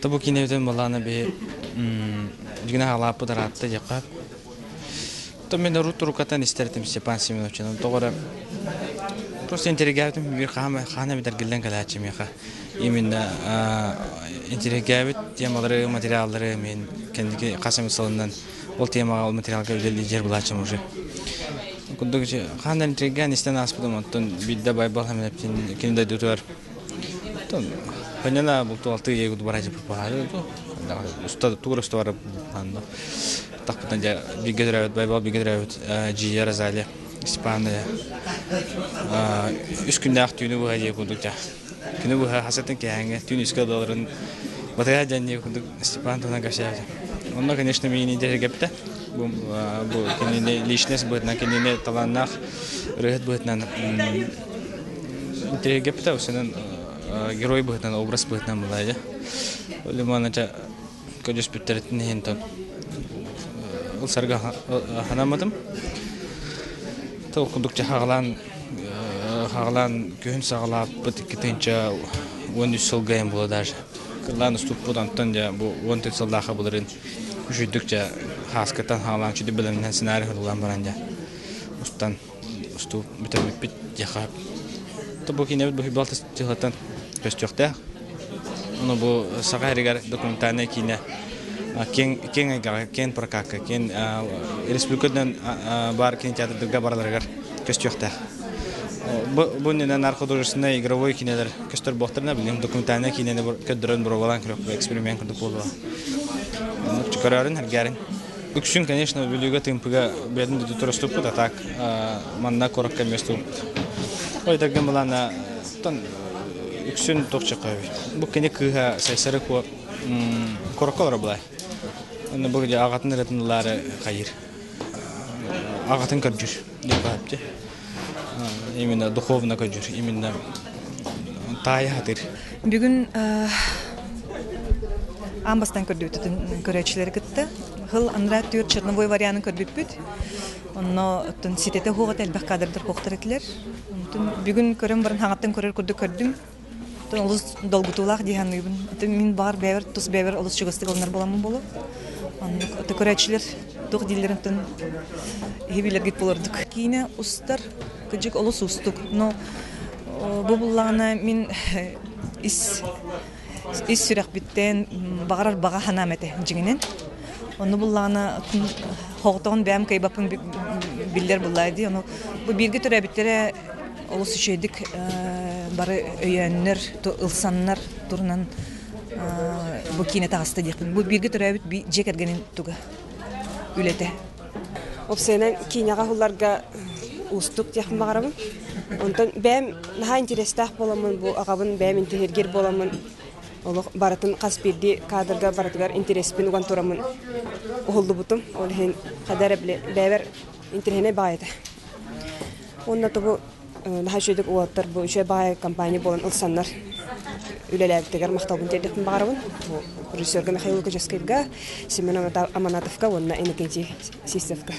Бу киинэбитин былаана биһи дьиҥинэ хаалааппыт ыраатта диэххэ. То мин урут туруккаттан истэр этим Степан Семеновичтан. Тоҕо эрэ просто интиригээбитим биир хаһан хаһан эбит эргиллэн кэлээччи миэхэ. Именно интиригээбит темалары, материаллары мин кэнники хас эмит сылынан ол темаҕа, ол материалга үлэлиир былааччым уже. Курдук хаһан интригээн истэн ааспытым, оттон биирдэ Байбал Хамилептин кини дойдутугар оттон ханньана булту-алты егут барачы папаһары уста тугур уста барып тахпытан дьэ бииргэ төрөөбүт Байбал бииргэ төрөөбүт Дьиэ Розалия Степановна үс күннээх түүнү быһа дии курдук дьэ күнү быһа хасатын киэһээҥҥэ түүн үскэ дыларын батыһа дьэн дии курдук Степан туһунан кэпсээбитэ. Онно, конечно, миигин интэриэһиргэппитэ. Бу, бу кинини личность быһыытынан, кинини талааннаах ырыаһыт быһыытынан интэриэһиргэппитэ. Осунан герой быһыытынан, образ быһыытынан булаайа. Лимонача көдьүспүттэрин иһин ылсарга санаммытым. Ол курдук хаҕалаан хаҕалаан күһүн саҕалааппыт 2013 сылга эм буола даже. Кыллаан уступпут онтон дьэ бу 14 сыллаахха былырыын үчүйдүк дьэ хааскыттан хаалаан үчүйдүк бэлэмнэн сценарий хатылаан баран дьэ устан устуу бүтэрбиппит диэххэ бу киинэбит бу балты дьылаттан көстүөхтээх. Ону бу Саха сиригэр документальнай киинэ киэҥ киэҥ эйгэҕэ, киэҥ прокакка, киэҥ республикадан баар кинотеатрдарга бараларыгар көстүөхтээх. Бу бу иннинэ наркохудожественнай игровой киинэлэр көстөр буолтарына, билигин документальнай киинэни көрдөрөн боруобалаан көрүөхпүт эксперимент курдук буолуо. Оннук көрөөрүн, эргээрин. Үксүн, конечно, Бүлүүгэ, Тыымпыга бэйэтин дойдутугар уступпут, а так манна куоракка эмиэ устубуппут. Ой, даггын былаана үксүн туох чөкөбүт. Бу кини кыыһа Сайсары куо куоракка олоро булай. Онно бу аҕатын ырытын ылаары хайыр. Аҕатын көрдүүр диэн баһапчы. Именно духовно көрдүүр, именно таайа хатыр. Бүгүн аан бастаан көрдүбүт көрөөччүлэри кытта. Хыл анараа түөр черновой варианын көрбүппүт. Онно оттон ситэтэ хуоҕата элбэх кадрдар хуохтар этилэр. Онтон бүгүн көрөн баран хаҥаттан көрөр курдук көрдүм. Оттон олус долгутуулаах дии саныыбын. Оттон мин баҕар бэйэбэр тус бэйэбэр олус чугастык ылынар буоламмын буолуо. Оннук ото көрөөччүлэр туох дииллэрин оттон иһи билэргит буолардык. Киинэ устар кыдьык олус уустук. Но бу буллаҕына мин ис ис сүрэхпиттэн баҕарар баҕа санаам этэ дьиҥинэн. Онно буллаҕына хоҕотоҕун бэйэм кыайбаппын биллэр буллаа дии. Ону бу бииргэ төрөөбүттэрэ олус үчүгэйдик бары өйөөннөр, ылсаннар турунан бу киинэ таҕыста диэхпин. Бу бииргэ төрөөбүт дьиэ кэргэнин туга үлэтэ. Уопсайынан киинэҕэ уһулларга уустук диэхпин баҕарабын. Онтон бэйэм наһаа интэриэстээх буоламмын, бу аҕабын бэйэм интэриэһиргиир буоламмын, олох барытын хас биирдии кадрга барытыгар интэриэспин уган тураммын уһуллубутум. Ол иһин хада эрэ били бэйэбэр интэриэһинэй баҕайы этэ. Уонна тобу наһаа үчүгэйдик уолаттар бу үчүгэй баҕайы компания буолан ылсаннар үлэлээбиттэригэр махталбын тиэрдиэхпин баҕарабын. Бу режиссерга Михаил Лукачевскайга, Семен Аманатовка уонна Иннокентий Сивцевка.